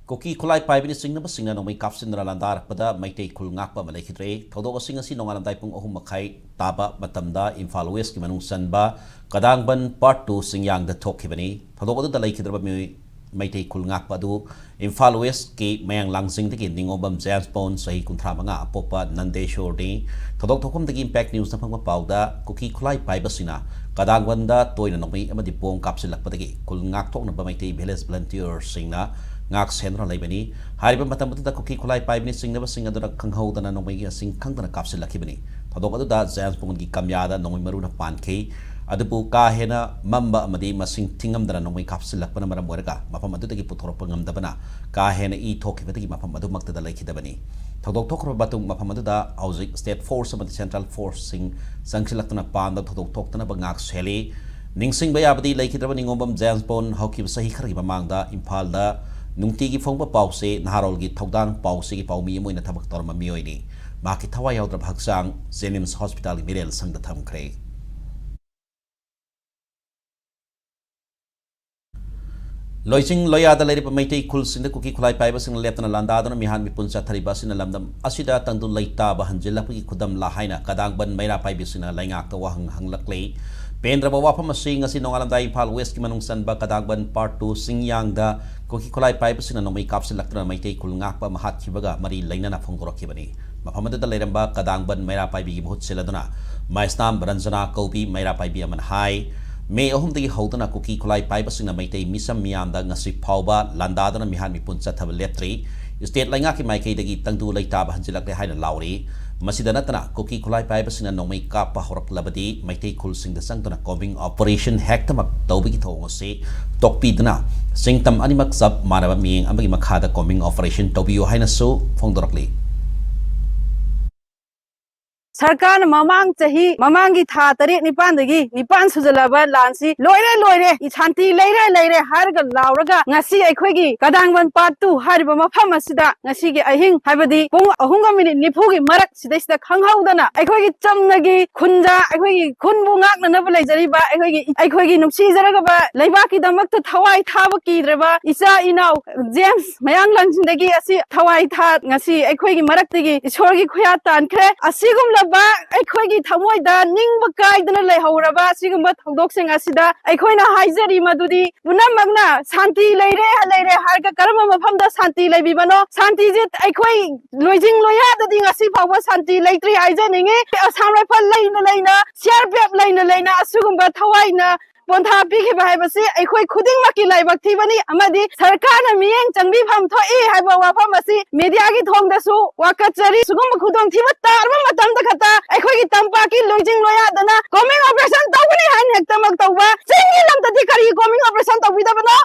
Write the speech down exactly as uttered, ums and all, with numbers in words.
ꯀꯨꯀꯤ ꯈꯨꯠꯂꯥꯏ ꯄꯥꯏꯕꯅ ꯆꯤꯡꯅꯕꯁꯤꯡꯅ ꯅꯣꯡꯃꯩ ꯀꯥꯞꯁꯤꯟꯗꯨꯅ ꯂꯥꯟꯗꯥꯔꯛꯄꯗ ꯃꯩꯇꯩ ꯈꯨꯜ ꯉꯥꯛꯄ ꯑꯃ ꯂꯩꯈꯤꯗ꯭ꯔꯦ꯫ ꯊꯧꯗꯣꯛ ꯑꯁꯤ ꯉꯁꯤ ꯅꯣꯡꯉꯥꯜꯂꯝꯗꯥꯏ ꯄꯨꯡ ꯑꯍꯨꯝ ꯃꯈꯥꯏ ꯇꯥꯕ ꯃꯇꯝꯗ ꯏꯝꯐꯥꯜ ꯋꯦꯁꯀꯤ ꯃꯅꯨꯡ ꯆꯟꯕ ꯀꯗꯥꯡꯕꯟ ꯄꯥꯔꯠ ꯇꯨ ꯆꯤꯡꯌꯥꯡꯗ ꯊꯣꯛꯈꯤꯕꯅꯤ꯫ ꯊꯧꯗꯣꯛ ꯑꯗꯨꯗ ꯂꯩꯈꯤꯗ꯭ꯔꯕ ꯃꯤꯑꯣꯏ ꯃꯩꯇꯩ ꯈꯨꯜ ꯉꯥꯛꯄ ꯑꯗꯨ ꯏꯝꯐꯥꯜ ꯋꯦꯁꯀꯤ ꯃꯌꯥꯡ ꯂꯥꯡꯖꯤꯡꯗꯒꯤ ꯅꯤꯉꯣꯝꯕꯝ ꯖꯦꯝꯁ ꯕꯣꯟ, ꯆꯍꯤ ꯀꯨꯟꯊ꯭ꯔꯥ ꯃꯉꯥ, ꯑꯄꯣꯛꯄ ꯅꯟꯗꯦꯁꯣꯔꯅꯤ꯫ ꯊꯧꯗꯣꯛ ꯊꯣꯛꯐꯝꯗꯒꯤ ꯏꯝꯄꯦꯛ ꯅ꯭ꯌꯨꯁꯅ ꯐꯪꯕ ꯄꯥꯎꯗ ꯀꯨꯀꯤ ꯈꯨꯠꯂꯥꯏ ꯄꯥꯏꯕꯁꯤꯡꯅ ꯀꯗꯥꯡꯕꯟꯗ ꯇꯣꯏꯅ ꯅꯣꯡꯃꯩ ꯑꯃꯗꯤ ꯕꯣꯝ ꯀꯥꯞꯁꯤꯜꯂꯛꯄꯗꯒꯤ ꯈꯨꯜ ꯉꯥꯛꯊꯣꯛꯅꯕ ꯃꯩꯇꯩ ꯚꯤꯂꯦꯖ ꯚꯣꯂꯟꯇꯤꯌꯔꯁꯤꯡꯅ ꯉꯥꯛ ꯁꯦꯟꯗꯨꯅ ꯂꯩꯕꯅꯤ꯫ ꯍꯥꯏꯔꯤꯕ ꯃꯇꯝ ꯑꯗꯨꯗ ꯀꯨꯀꯤ ꯈꯨꯠꯂꯥꯏ ꯄꯥꯏꯕꯅ ꯆꯤꯡꯅꯕꯁꯤꯡ ꯑꯗꯨꯅ ꯈꯪꯍꯧꯗꯅ ꯅꯣꯡꯃꯩꯒꯤ ꯃꯁꯤꯡ ꯈꯪꯗꯅ ꯀꯥꯞꯁꯤꯜꯂꯛꯈꯤꯕꯅꯤ꯫ ꯊꯧꯗꯣꯛ ꯑꯗꯨꯗ ꯖꯦꯝꯁ ꯕꯣꯟꯒꯤ ꯀꯝꯌꯥꯗ ꯅꯣꯡꯃꯩ ꯃꯔꯨꯅ ꯄꯥꯟꯈꯤ꯫ ꯑꯗꯨꯕꯨ ꯀꯥ ꯍꯦꯟꯅ ꯃꯝꯕ ꯑꯃꯗꯤ ꯃꯁꯤꯡ ꯊꯤꯉꯝꯗꯅ ꯅꯣꯡꯃꯩ ꯀꯥꯞꯁꯤꯜꯂꯛꯄꯅ ꯃꯔꯝ ꯑꯣꯏꯔꯒ ꯃꯐꯝ ꯑꯗꯨꯗꯒꯤ ꯄꯨꯊꯣꯔꯛꯄ ꯉꯝꯗꯕꯅ ꯀꯥ ꯍꯦꯟꯅ ꯏ ꯊꯣꯛꯈꯤꯕꯗꯒꯤ ꯃꯐꯝ ꯑꯗꯨꯃꯛꯇꯗ ꯂꯩꯈꯤꯗꯕꯅꯤ꯫ ꯊꯧꯗꯣꯛ ꯊꯣꯛꯈ꯭ꯔꯕ ꯃꯇꯨꯡ ꯃꯐꯝ ꯑꯗꯨꯗ ꯍꯧꯖꯤꯛ ꯁ꯭ꯇꯦꯠ ꯐꯣꯔꯁ ꯑꯃꯗꯤ ꯁꯦꯟꯇ꯭ꯔꯦꯜ ꯐꯣꯔꯁꯁꯤꯡ ꯆꯪꯁꯤꯜꯂꯛꯇꯨꯅ ꯄꯥꯝꯗ ꯊꯧꯗꯣꯛ ꯊꯣꯛꯇꯅꯕ ꯉꯥꯛ ꯁꯦꯜꯂꯤ꯫ ꯅꯤꯡꯁꯤꯡꯕ ꯌꯥꯕꯗꯤ ꯂꯩꯈꯤꯗ꯭ꯔꯕ ꯅꯤꯉꯣꯝꯕꯝ ꯖꯦꯝꯁ ꯕꯣꯟ ꯍꯧꯈꯤꯕ ꯆꯍꯤ ꯈꯔꯒꯤ ꯃꯃꯥꯡꯗ ꯏꯝꯐꯥꯜꯗ ꯅꯨꯡꯇꯤꯒꯤ ꯐꯣꯡꯕ ꯄꯥꯎꯁꯦ ꯅꯍꯥꯔꯣꯜꯒꯤ ꯊꯧꯗꯥꯡ ꯄꯥꯎꯁꯤꯒꯤ ꯄꯥꯎꯃꯤ ꯑꯃ ꯑꯣꯏꯅ ꯊꯕꯛ ꯇꯧꯔꯝꯕ ꯃꯤꯑꯣꯏꯅꯤ꯫ ꯃꯍꯥꯛꯀꯤ ꯊꯋꯥꯏ ꯌꯥꯎꯗ꯭ꯔꯕ ꯍꯛꯆꯥꯡ ꯖꯦꯅꯤꯝꯁ ꯍꯣꯁꯄꯤꯇꯥꯜꯒꯤ ꯃꯤꯔꯦꯜ ꯁꯪꯗ ꯊꯝꯈ꯭ꯔꯦ꯫ ꯂꯣꯏꯆꯤꯡ ꯂꯣꯌꯥꯗ ꯂꯩꯔꯤꯕ ꯃꯩꯇꯩ ꯈꯨꯜꯁꯤꯡꯗ ꯀꯨꯀꯤ ꯈꯨꯠꯂꯥꯏ ꯄꯥꯏꯕꯁꯤꯡꯅ ꯂꯦꯞꯇꯅ ꯂꯥꯟꯗꯥꯗꯨꯅ ꯃꯤꯍꯥꯠ ꯃꯤꯄꯨꯟ ꯆꯠꯊꯔꯤꯕ ꯑꯁꯤꯅ ꯂꯝꯗꯝ ꯑꯁꯤꯗ ꯇꯪꯗꯨ ꯂꯩꯇꯥꯕ ꯍꯟꯖꯤꯜꯂꯛꯄꯒꯤ ꯈꯨꯗꯝꯂꯥ ꯍꯥꯏꯅ ꯀꯗꯥꯡꯕꯟ ꯃꯩꯔꯥ ꯄꯥꯏꯕꯤꯁꯤꯡꯅ ꯂꯩꯉꯥꯛꯇ ꯋꯥꯍꯪ ꯍꯪꯂꯛꯂꯤ꯫ ꯄꯦꯟꯗ꯭ꯔꯕ ꯋꯥꯐꯝ ꯑꯁꯤ ꯉꯁꯤ ꯅꯣꯡꯉꯥꯜꯂꯝꯗꯥꯏ ꯏꯝꯐꯥꯜ ꯋꯦꯁꯀꯤ ꯃꯅꯨꯡ ꯆꯟꯕ ꯀꯗꯥꯡꯕꯟ ꯄꯥꯔꯠ ꯇꯨ ꯆꯤꯡꯌꯥꯡꯗ ꯀꯨꯀꯤ ꯈꯨꯠꯂꯥꯏ ꯄꯥꯏꯕꯁꯤꯡꯅ ꯅꯣꯡꯃꯩ ꯀꯥꯞꯁꯤꯜꯂꯛꯇꯨꯅ ꯃꯩꯇꯩ ꯈꯨꯜ ꯉꯥꯛꯄ ꯑꯃ ꯍꯥꯠꯈꯤꯕꯒ ꯃꯔꯤ ꯂꯩꯅꯅ ꯐꯣꯡꯗꯣꯔꯛꯈꯤꯕꯅꯤ꯫ ꯃꯐꯝ ꯑꯗꯨꯗ ꯂꯩꯔꯝꯕ ꯀꯗꯥꯡꯕꯟ ꯃꯩꯔꯥ ꯄꯥꯏꯕꯤꯒꯤ ꯃꯍꯨꯠ ꯁꯤꯜꯂꯗꯨꯅ ꯃꯥꯏꯁꯅꯥꯝ ꯔꯟꯖꯅꯥ ꯀꯧꯕꯤ ꯃꯩꯔꯥ ꯄꯥꯏꯕꯤ ꯑꯃꯅ ꯍꯥꯏ, ꯃꯦ ꯑꯍꯨꯝꯗꯒꯤ ꯍꯧꯗꯨꯅ ꯀꯨꯀꯤ ꯈꯨꯠꯂꯥꯏ ꯄꯥꯏꯕꯁꯤꯡꯅ ꯃꯩꯇꯩ ꯃꯤꯆꯝ ꯃꯤꯌꯥꯝꯗ ꯉꯁꯤ ꯐꯥꯎꯕ ꯂꯥꯟꯗꯥꯗꯨꯅ ꯃꯤꯍꯥꯠ ꯃꯤꯄꯨꯟ ꯆꯠꯊꯕ ꯂꯦꯞꯇ꯭ꯔꯤ꯫ ꯁ꯭ꯇꯦꯠ ꯂꯩꯉꯥꯛꯀꯤ ꯃꯥꯏꯀꯩꯗꯒꯤ ꯇꯪꯗꯨ ꯂꯩꯇꯥꯕ ꯍꯟꯖꯤꯜꯂꯛꯂꯦ ꯍꯥꯏꯅ ꯂꯥꯎꯔꯤ꯫ ꯃꯁꯤꯗ ꯅꯠꯇꯅ ꯀꯨꯀꯤ ꯈꯨꯠꯂꯥꯏ ꯄꯥꯏꯕꯁꯤꯡꯅ ꯅꯣꯡꯃꯩ ꯀꯥꯞꯄ ꯍꯧꯔꯛꯂꯕꯗꯤ ꯃꯩꯇꯩ ꯈꯨꯜꯁꯤꯡꯗ ꯆꯪꯗꯨꯅ ꯀꯣꯝꯕꯤꯡ ꯑꯣꯄꯔꯦꯁꯟ ꯍꯦꯛꯇꯃꯛ ꯇꯧꯕꯒꯤ ꯊꯧꯑꯣꯡ ꯑꯁꯤ ꯇꯣꯛꯄꯤꯗꯨꯅ ꯆꯤꯡꯇꯝ ꯑꯅꯤꯃꯛ ꯆꯞ ꯃꯥꯟꯅꯕ ꯃꯤꯠꯌꯦꯡ ꯑꯃꯒꯤ ꯃꯈꯥꯗ ꯀꯣꯝꯕꯤꯡ ꯑꯣꯄꯔꯦꯁꯟ ꯇꯧꯕꯤꯌꯨ ꯍꯥꯏꯅꯁꯨ ꯐꯣꯡꯗꯣꯔꯛꯂꯤ꯫ ꯁꯔꯀꯥꯔꯅ ꯃꯃꯥꯡ ꯆꯍꯤ, ꯃꯃꯥꯡꯒꯤ ꯊꯥ ꯇꯔꯦꯠ ꯅꯤꯄꯥꯟꯗꯒꯤ ꯅꯤꯄꯥꯟ ꯁꯨꯖꯜꯂꯕ ꯂꯥꯟꯁꯤ ꯂꯣꯏꯔꯦ, ꯂꯣꯏꯔꯦ, ꯁꯥꯟꯇꯤ ꯂꯩꯔꯦ, ꯂꯩꯔꯦ ꯍꯥꯏꯔꯒ ꯂꯥꯎꯔꯒ ꯉꯁꯤ ꯑꯩꯈꯣꯏꯒꯤ ꯀꯗꯥꯡꯕꯟ part two ꯍꯥꯏꯔꯤꯕ ꯃꯐꯝ ꯑꯁꯤꯗ ꯉꯁꯤꯒꯤ ꯑꯍꯤꯡ, ꯍꯥꯏꯕꯗꯤ ꯄꯨꯡ ꯑꯍꯨꯝꯒ ꯃꯤꯅꯤꯠ ꯅꯤꯐꯨꯒꯤ ꯃꯔꯛ ꯁꯤꯗꯩꯁꯤꯗ ꯈꯪꯍꯧꯗꯅ ꯑꯩꯈꯣꯏꯒꯤ ꯆꯝꯅꯒꯤ ꯈꯨꯟꯗ, ꯑꯩꯈꯣꯏꯒꯤ ꯈꯨꯟꯕꯨ ꯉꯥꯛꯅꯅꯕ ꯂꯩꯖꯔꯤꯕ ꯑꯩꯈꯣꯏꯒꯤ, ꯑꯩꯈꯣꯏꯒꯤ ꯅꯨꯡꯁꯤꯖꯔꯒꯕ ꯂꯩꯕꯥꯛꯀꯤꯗꯃꯛꯇ ꯊꯋꯥꯏ ꯊꯥꯕ ꯀꯤꯗ꯭ꯔꯕ ꯏꯆꯥ ꯏꯅꯥꯎ ꯖꯦꯝꯁ ꯃꯌꯥꯡꯂꯥꯡꯁꯤꯡꯗꯒꯤ ꯑꯁꯤ ꯊꯋꯥꯏ ꯊꯥ ꯉꯁꯤ ꯑꯩꯈꯣꯏꯒꯤ ꯃꯔꯛꯇꯒꯤ ꯏꯁꯣꯔꯒꯤ ꯈꯨꯌꯥ ꯇꯥꯟꯈ꯭ꯔꯦ꯫ ꯑꯁꯤꯒꯨꯝꯂꯕ ꯑꯩꯈꯣꯏꯒꯤ ꯊꯃꯣꯏꯗ ꯅꯤꯡꯕ ꯀꯥꯏꯗꯅ ꯂꯩꯍꯧꯔꯕ ꯑꯁꯤꯒꯨꯝꯕ ꯊꯧꯗꯣꯛꯁꯤꯡ ꯑꯁꯤꯗ ꯑꯩꯈꯣꯏꯅ ꯍꯥꯏꯖꯔꯤ ꯃꯗꯨꯗꯤ ꯄꯨꯝꯅꯃꯛꯅ ꯁꯥꯟꯇꯤ ꯂꯩꯔꯦ, ꯂꯩꯔꯦ ꯍꯥꯏꯔꯒ ꯀꯔꯝꯕ ꯃꯐꯝꯗ ꯁꯥꯟꯇꯤ ꯂꯩꯕꯤꯕꯅꯣ? ꯁꯥꯟꯇꯤꯁꯦ ꯑꯩꯈꯣꯏ ꯂꯣꯏꯖꯤꯡ ꯂꯣꯏꯌꯥꯗꯗꯤ ꯉꯁꯤ ꯐꯥꯎꯕ ꯁꯥꯟꯇꯤ ꯂꯩꯇ꯭ꯔꯤ ꯍꯥꯏꯖꯅꯤꯡꯉꯤ꯫ ꯑꯁꯥꯝ ꯔꯥꯏꯐꯜ ꯂꯩꯅ ꯂꯩꯅ, ꯁꯤ ꯑꯥꯔ ꯄꯤ ꯑꯦꯐ ꯂꯩꯅ ꯂꯩꯅ ꯑꯁꯤꯒꯨꯝꯕ ꯊꯋꯥꯏꯅ ꯄꯣꯟꯊꯥ ꯄꯤꯈꯤꯕ ꯍꯥꯏꯕꯁꯤ ꯑꯩꯈꯣꯏ ꯈꯨꯗꯤꯡꯃꯛꯀꯤ ꯂꯥꯏꯕꯛ ꯊꯤꯕꯅꯤ ꯑꯃꯗꯤ ꯁꯔꯀꯥꯔꯅ ꯃꯤꯠꯌꯦꯡ ꯆꯪꯕꯤꯐꯝ ꯊꯣꯛꯏ ꯍꯥꯏꯕ ꯋꯥꯐꯝ ꯑꯁꯤ ꯃꯦꯗꯤꯌꯥꯒꯤ ꯊꯣꯡꯗꯁꯨ ꯋꯥꯀꯠꯆꯔꯤ꯫ ꯁꯤꯒꯨꯝꯕ ꯈꯨꯗꯣꯡꯊꯤꯕ ꯇꯥꯔꯕ ꯃꯇꯝꯗ ꯈꯛꯇ ꯑꯩꯈꯣꯏꯒꯤ ꯇꯝꯄꯥꯛꯀꯤ ꯂꯣꯏꯖꯤꯡ ꯂꯣꯏꯌꯥꯗꯅ combing operation ꯇꯧꯒꯅꯤ ꯍꯥꯏꯅ ꯍꯦꯛꯇꯃꯛ ꯇꯧꯕ, ꯆꯤꯡꯒꯤ ꯂꯝꯗꯗꯤ ꯀꯔꯤ combing operation ꯇꯧꯕꯤꯗꯕꯅꯣ?